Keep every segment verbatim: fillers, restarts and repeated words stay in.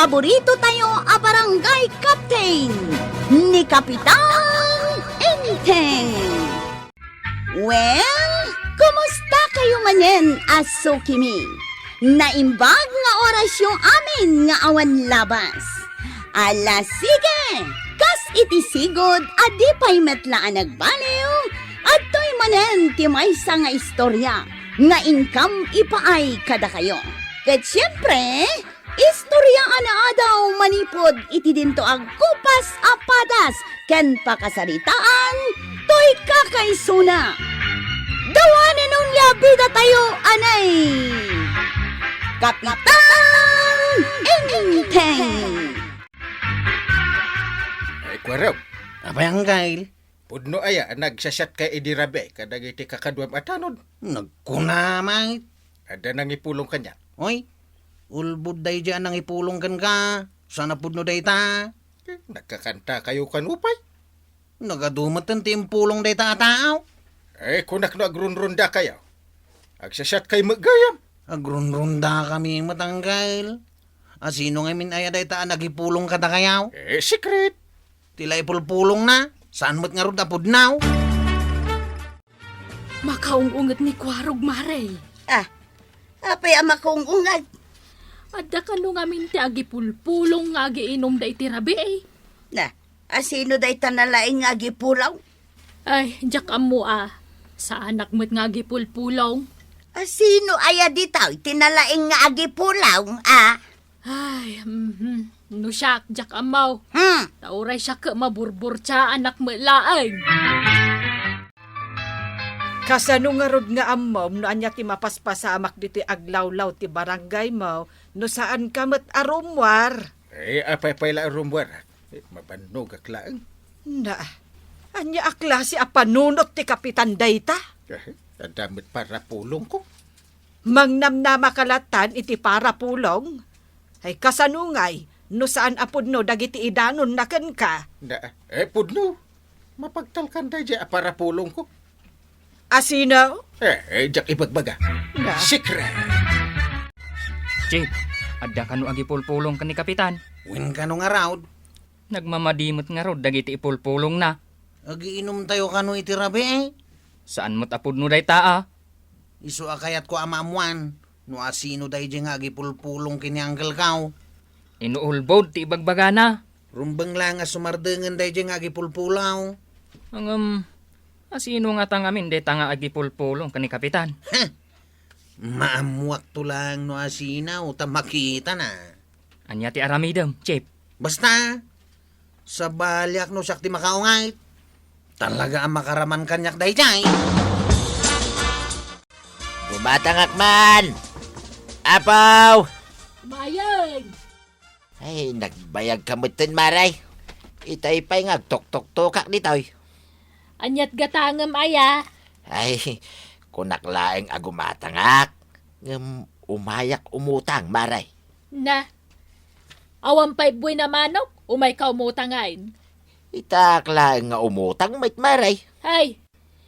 paborito tayo a barangay captain, ni Kapitan Enteng. Well, kumusta kayo manen a sukimi? Naimbag nga orasyo amin nga awan labas. Ala, sige! Kas iti sigud a di pay met la a nagbaliw, adtoy manen ti maysa nga istorya nga inkam ipaay kadakayo. Ket siempre, istorya a naadaw manipud iti dinto a kupas a padas ken pakasaritaan toy kakaisuna. Dawanen onia bidatayo, anay! Kapitan Enteng! Ay, Kuarog. Apay, Angkel? Pudno aya a nagsasatka idi rabii kadagiti kakaduam a tanod? Nagkunam, ay. Adda nangipulong kaniak. Oy, ulbod daydiay a nangipulong kenka. Saan a pudno dayta? Eh, nagkakantakayo kano pay? Nagadu metten ti impulong dayta a tao. Eh, kunak no agrunrundakayo. Agsasatkay met gayam. Agrunrundakami met, Angkel. A, sino ngamin aya dayta a nagipulong kadakayo? Eh, secret. Ti la ipulpulongna, saan met ngarud a pudno? Makaung-unget ni Kuarog, Mare. Ah, apay a makaung-unget? Adda kano ngamin ti agipulpulong nga agiinumda iti rabii? Na, a, sino dayta nalaing nga agipulong? Ay, diak ammo a. Saanak met nga agipulpulong. A, sino aya ditoy ti nalaing nga agipulong, a? Ay, mhm. No siak, diak ammo. Hmm. Ta uray siak ket maburburtiaanak met laeng. Kasano ngarud nga ammom no ania ti mapaspasamak ditoy aglawlaw ti barangaymo no saanka met a rummuar? Eh, apay pay la a rummuar? Eh, mabannogak laeng. Na, ania a klase a panunot ti kapitan dayta? Eh, adda met parapulongko. Mangnamnamaka latta iti parapulong? Ay, kasano ngay no saan a pudno dagiti idanonna kenka? Na, eh, pudno. Mapagtalkan daydiay a parapulongko. A sino? Eh, eh, diak ibagbaga. Na? Secret. Chief, adda kano agipulpulong ken ni Kapitan? Wen kano ngarud? Nagmamadi met ngarud dagiti ipulpulongna. Agiinumtayo kano iti rabii? Saan met a pudno dayta a. Isu a kayatko a maammuan no a sino daydiay nga agipulpulong ken ni Uncle Kao. Inuulbod ti ibagbagana. Rumbeng laeng a sumardengen daydiay nga agipulpulong. Ngem, a sino ngata ngamin dayta nga agipulpulong ken ni Kapitan? Heh! Maammuakto laeng no a sino ta makitana. Ania ti aramidem, Chief? Basta, sabaliak no siak ti makaungay. Talaga a makaraman kaniak daydiay. Gumatangak man! Apaw! Mayeng! Ay, nagbayag ka metten, Maray. Itay pay nga agtuktuktokak ditoy. Aniat gatangem aya? Ay, kunak laeng a gumatangak. Ngem umayak umutang, Maray. Na, awan pay buin a manok, umayka umutangan. Itaak laeng nga umutang met, Maray. Ay,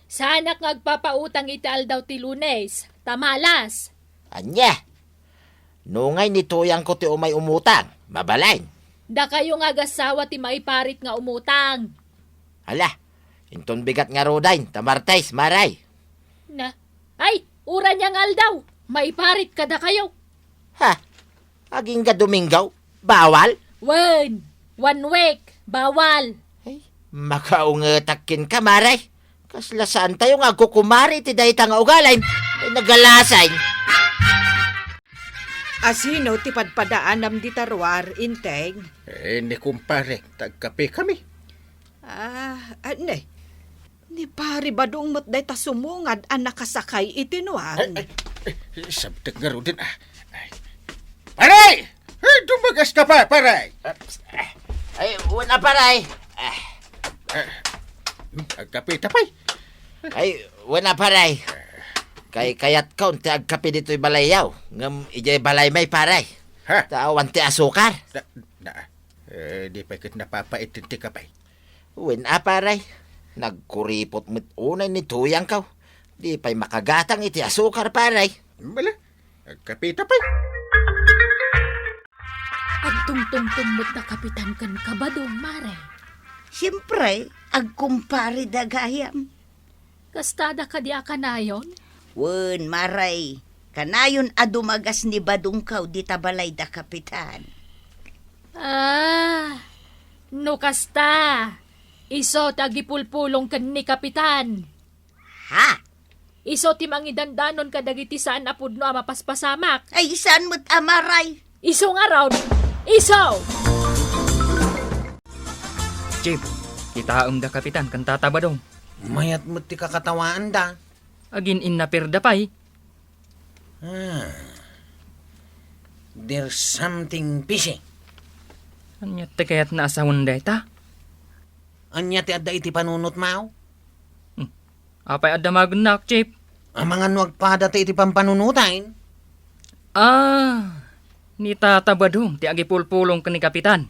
saanak nga agpapautang iti aldaw ti Lunes, ta malas. Ania? Nungay ni tuyangko ti umay umutang, mabalin. Dakayo nga agassawa ti maiparit nga umutang. Hala, inton bigat ngaruden, ta Martes, Maray. Na, ay, uray ania nga aldaw, maiparit kadakayo. Ha? Agingga Domingo? Bawal? Wen, one week, bawal. Ay, makaungetak kenka, Maray. Kasla saantayo nga agkukumare iti dayta nga ugalin. Ay, nagalasin. A sino ti padpadaanam dita ruar, Inteng? Eh, ni kumpare, ta agkapekami. Ah, ania? Ni Pare Badong met dayta sumungad a nakasakay iti nuang. Ay, ay, ay, sabtek ngaruden, ah. Ay. Pare! Ay, dumagas ka pa, pare! Ay, wen a, pare. Ah. Ah, agkapeta pay. Ay, wen a, pare. Kay kayatko ti agkape ditoy balayyo. Ngem idiay balay met, pare. Ha? Ta awan ti asukar. Na, na, eh, di pay ket napapait ti kape. Wen a, pare. Nagkuripot met unay ni tuyangko. Di pay makagatang iti asukar, pare. Mala, agkapeta pay. Agtungtungtong met da Kapitan ken Kabadong, Mare. Siempre, agkumpare da gayam. Kastada kadi a kanayon? Wen, Mare. Kanayon a dumagas ni Badong kaw dita balay da Kapitan. Ah, no kasta, isu ti agipulpulong ken ni Kapitan. Ha? Isu ti mangidandanon kadagiti saan a pudno a mapaspasamak. Ay, saan met a Mare? Isu ngarud. Isu! Chief, kitaem da Kapitan ken Tata Badong. Mayat met ti kakatawaanda. Agin-innaperda pay. Ah. There's something fishy. Ania ti kayatna a sawen dayta? Ania ti adda iti panunotmo? Hmm. Apay adda magennak, Chief? Amangan no agpada ti iti pampanunotaen? Ah, ni Tata Badong ti agipulpulong ken ni Kapitan.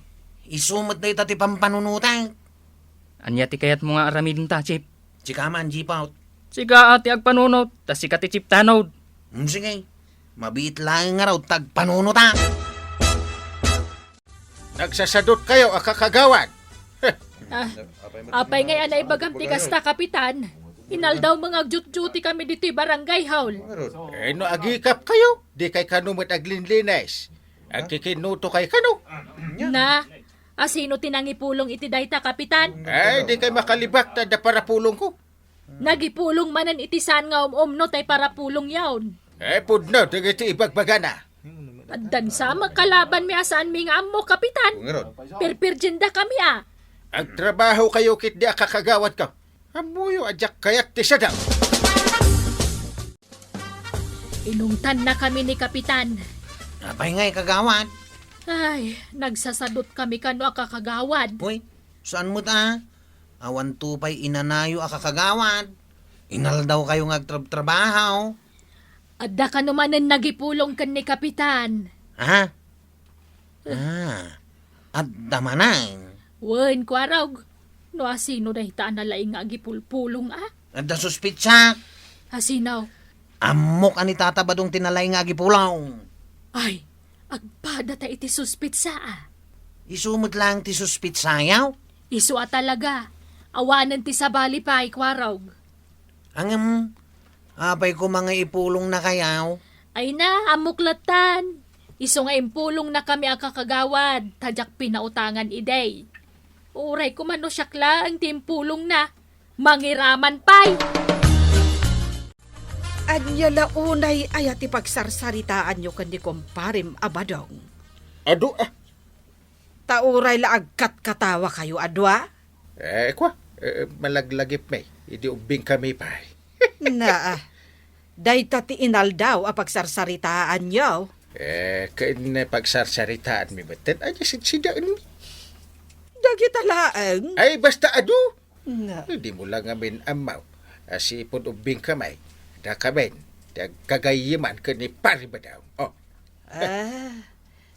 Isu met dayta ti pampanunotaen. Ania ti kayatmo nga aramidenta, Chief? Sika man, Jipot. Sika a ti agpanunot, ta sika ti Chief Tanod. Hmm, sige. Mabiit laeng ngarud ta agpanunota. Nagsasadot kayo a kakagawad. Ah, apay ngay a naibagam ti kasta, Kapitan? Inaldaw nga agduty-duty kami ditoy barangay hall. Eh, no agikap kayo, di kay kano met aglinlinis. Agkikinuto kay kano. Na, asino ti nangipulong iti dayta, Kapitan? Ay, di kay makalibak ta adda parapulongko. Nagipulong manen iti saan nga um-umno tay parapulongyon. Eh, pudno dagiti ibagbagana. Addan sa makalabanmi a saanmi nga ammo, Kapitan. Perperdienda kami a. Agtrabaho kayo ketdi a kakagawadko. Ammoyo a diak kayat ti sadaw. Inungtannakami ni Kapitan. Apay ngay, kagawad? Ay, nagsasadutkami kano a kakagawad. Uy, saan met a? Awanto pay inanayo a kakagawad. Inaldaw kayo nga agtrabtrabaho. Adda kano manen nagipulong ken ni Kapitan. Ha? Ah, adda manen. Wen, Kuarog. No asino dayta a nalaing nga agipulpulong a? Adda suspitsa. Asino? Ammok a ni Tata Badong ti nalaing nga agipulong. Ay, agpada ta iti suspitsa a. Isu met laeng ti suspitsayo? Isu a talaga. Awanen ti sabali pay, Kuarog. Ngem, apay koma nga ipulongnakayo? Ay na, ammok lattan. Isu nga impulongnakami a kakagawad, ta diak pinautangan idi. Uray koma no siak laeng ti impulongna, mangiraman pay. Ania la unay aya ti pagsarsaritaanyo ken ni kumparem a Badong? Adu, ah, Ta uray la agkatkatawakayo a dua? Eh, kua, eh, malaglagipmi, idi ubbingkami pay. Naa, dayta ti inaldaw a pagsarsaritaanyo. Eh, ken pagsarsaritaanmi metten, ania sidsidaenmi? Dagita laeng? Ay, basta adu! Na. Dimo la ngamin ammo a sipud ubbingkami, dakamin ti agkagayyeman ken ni Pari Badong. Oh. Ah,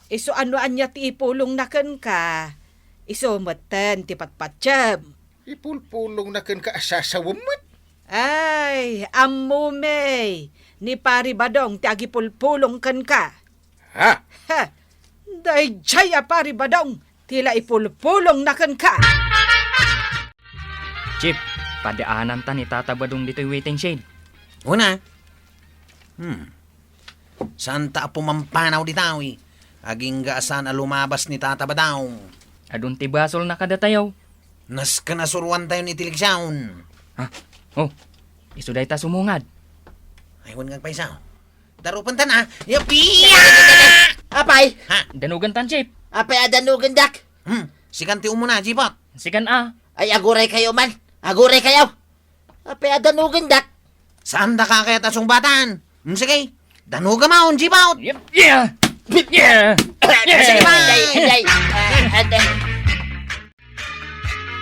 isu a no ania ti ipulongna kenka, isu metten ti patpatiem. Ipulpulongna kenka a sasawem met? Ay, ammomi, ni Pari Badong ti agipulpulong kenka. Ha? Ha! Daydiay a Pari Badong ti la ipulpulongna kenka. Chief, padaananta ni Tata Badong ditoy waiting shed. Una. Hmm. Saanta a pumampanaw ditawi. Agingga a saan a lumabas ni Tata Badong. Adun ti basolna kadatayo. Nasken a suroantayon iti eleksion. Ha? Oh, isu dayta sumungad. Ay, wen nga agpayso. Darupentan a. Yapia! Apay? Ha? Danugentan, Chief. Apay a danugendak? Hmm, sikan ti umuna, Jipot. Sikan a. Ay, aguraykayo man. Aguraykayo. Apay a danugendak? Saandaka kayat a sungbatan? Hmm, sige. Danugamon, Jipot. Yep, yeah. Yep, yeah. Sige, bye. Ay, ay, ay. Ah, ah, ah.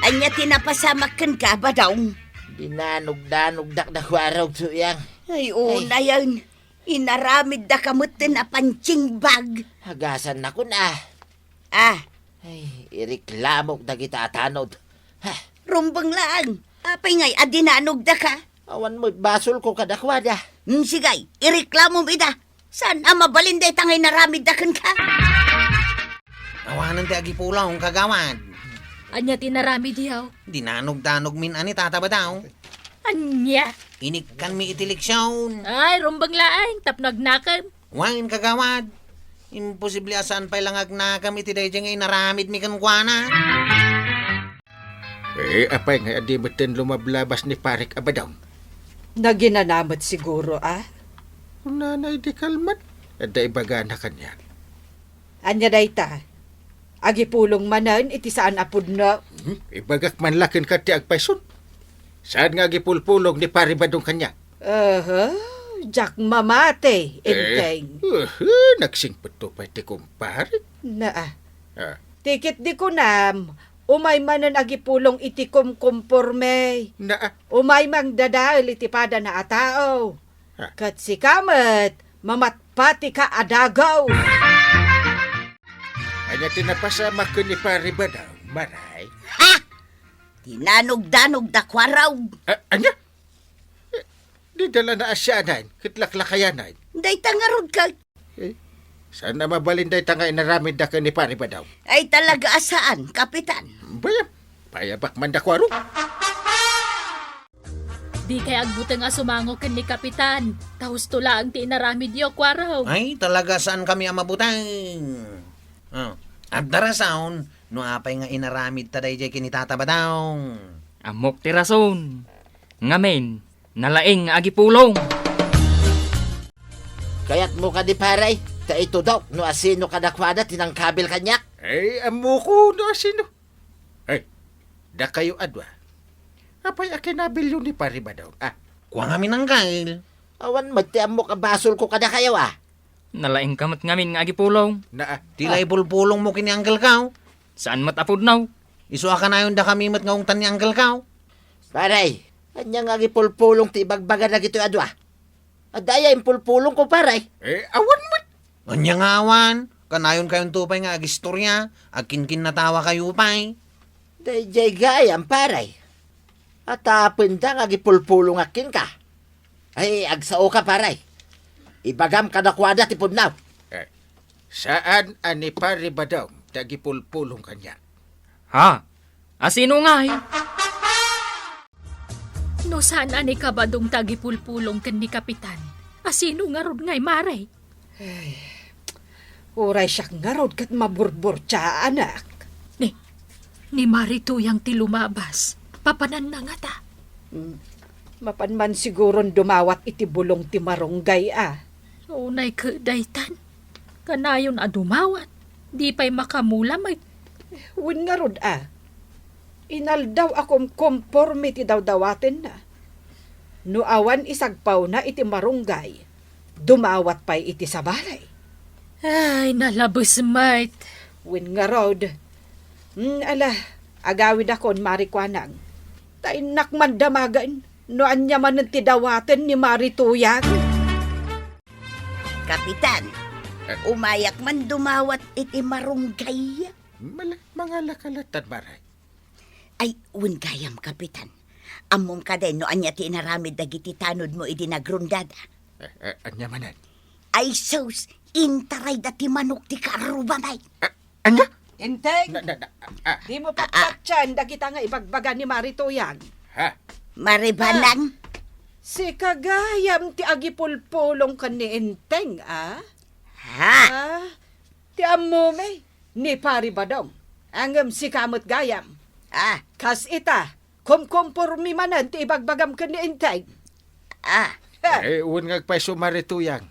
Ania ti napasamak kenka, Badong? Dinanugdanugdak da Kuarog, Suyang. Ay, unayen. Inaramiddaka metten a punching bag. Agasannakon a. Ah. Ay, ireklamok dagita a tanod. Ha? Rumbeng laeng. Apay ngay a dinanugdaka? Awan met basolko kadakuada. Hmm, sige, ireklamom ida. Saan a mabalin dayta nga inaramidda kenka? Awanen ti agipulong, kagawad. Ania ti inaramidyo? Dinanogdanogmin a ni Tata Badaw. Ania? Inikkanmi iti leksion. Ay, rumbeng laeng, tapno agnakem. Wen, kagawad. Imposible a saan pay la nga agnakem iti daydiay nga inaramidmi kenkuana. Eh, apay nga adi metten lumablabas ni Parik a Badaw? Naginana met siguro, a? Kunana idi kalman, adda ibagana kaniak. Ania dayta? Agipulong manen iti saan a pudno? Hmm, ibagak man la kenka ti agpayson. Saan nga agipulpulong ni Pari Badong kaniak? Aha, diak mamati, eh, Enteng. Aha, nagsingpetto pay ti kumpare. Naa. Ah. Ti ket di kunam, umay manen agipulong iti kumkumporme. Naa. Umay mangdadael iti padana a tao. Ha? Ket sika met, mamatpatika a dagaw. Ania ti napasamak ken ni Pari Badaw, Maray? Ha? Dinanogdanog da kuaraw. A-, ania? Eh, di dala naasianan, ket laklakayanan. Dayta ngarud ket. Eh, saan a mabalin dayta nga inaramidda ken ni Pari Badaw? Ay, talaga a saan, Kapitan. Bayam, bayabak man da kuaro. Dikay agbuteng a sumango ken ni Kapitan. Ta husto laeng ti inaramidyo, kuaraw. Ay, talaga saan kami a mabuteng. Ah, adda rason no apay nga inaramidta daydiay ken ni Tata Badaw. Ammok ti rason. Ngamin, nalaing nga agipulong. Kayatmo kadi, pare, ta itudok no asino kadakuada ti nangkabil kaniak? Ay, ammoko no asino. Ay, dakayo a dua. Apay a kinabilyo ni Pari Badong, a? Kua ngamin, Angkel. Awan met ti ammok a basolko kadakayo, a? Nalaingka met ngamin nga agipulong. Naa. Ti la ipulpulongmo ken ni Angkel Kao? Saan met a pudno? Isu a kanayon dakami met nga ungtan ni Angkel Kao. Pare, ania nga agipulpulong ti ibagbaga dagitoy a dua? Adda aya impulpulongko, pare? Eh, awan met. Ania nga awan? Kanayonkayon to pay nga agistorya, agkinkinnatawa kayo pay. Daydiay gayam, pare. Atapenda nga agipulpulongak kenka. Ay, agsaoka, pare. Ibagam kadakuada ti pudno. Eh, saan a ni Pare Badong ti agipulpulong kaniak? Ha? Asino ngay? No saan a ni Kabadong ti agipulpulong ken ni Kapitan, asino ngarud ngay, Mare? Ay, uray siak ngarud ket maburburtiaanak. Ni, ni Mari Tuyang ti lumabas. Papananna ngata? Mm, mapan man siguron dumawat iti bulong ti marunggay a. Unay ket daytan. Kanayon a dumawat. Di pay makamula met. Wen ngarud a. Inaldaw a kumkomporme ti dawdawatenna. No awan isagpawna iti marunggay, dumawat pay iti sabali. Ay, nalabes met. Wen ngarud. Hmm, ala, agawidakon, Mari Kuanang. Ta innak man damagen no ania manen ti dawaten ni Mari Tuyang. Kapitan, eh, umayak man dumawat iti marunggay. Mala-, mangala ka latta, Mare. Ay, wen gayam, Kapitan. Ammom kadi no ania ti inaramid dagiti tanodmo idi nagrondada? Eh, eh, ania manen? Ay sus, intarayda ti manok ti kaarrubami. Eh, ania? Enteng! Na, na, na, ah. Dimo patpatien dagita nga ibagbaga ni Mari Tuyang. Ha? Mari Banang? Ah, sika gayam ti agipulpulong ken ni Enteng, a? Ha? Ah, ti ammomi, ni Pari Badong. Ngem sika met gayam. Ah. Kas ita, kumkomporme manen ti ibagbagam ken ni Enteng. Ah. Eh, wen nga agpayso, Mari Tuyang.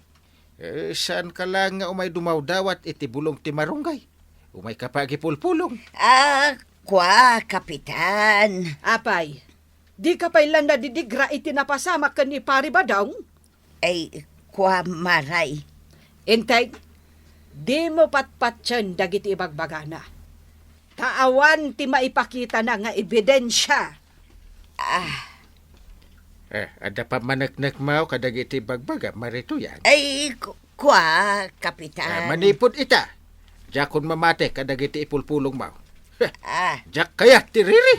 Eh, saanka laeng nga umay dumawdawat iti bulong ti marunggay? Umayka pay agipulpulong. Ah, kua, Kapitan. Apay, dika pay la nadidigra iti napasamak ken ni Pari Badong? Ay, kua, Maray. Enteng, dimo patpatien dagiti ibagbagana. Ta awan ti maipakitana nga ebidensia. Ah. Eh, adda pammaneknekmaw kadagiti ibagbaga, Mari Tuyang? Ay, ku-, kua, Kapitan. Eh, manipud ita, diakon mamati kadagiti ipulpulongmaw. Heh, ah. Diak kayat ti riri.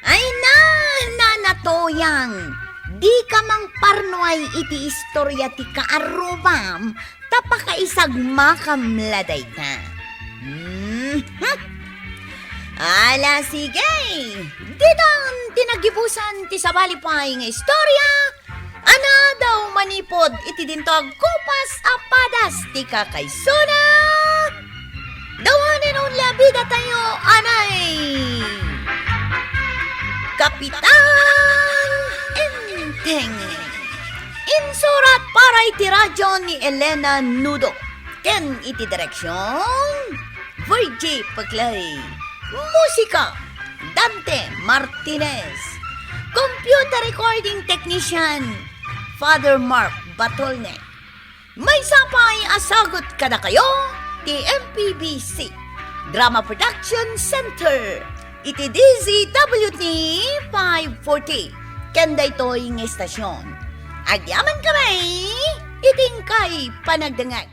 Ay na, Nana Tuyang! Dika mangparnuay iti istoria ti kaarrubam, ta pakaisagmakam la dayta. Mhm. Ala, sige! Ditan ti nagibusan ti sabali pay nga istoria, a naadaw manipud iti dinto agkupas a padas ti kakaisuna. The one and only a bidatayo, anay Kapitan Enteng. Insurat para iti radyo ni Elena Nudo. Ken iti direksyon, Virgie Peclay. Musika, Dante Martinez. Computer recording technician, Father Mark Batolne. Maysa pay a sagut kadakayo ti M P B C Drama Production Center iti D Z W T five forty. Ken daytoy nga istasyon, agyaman kami iti inkay panagdengngeg.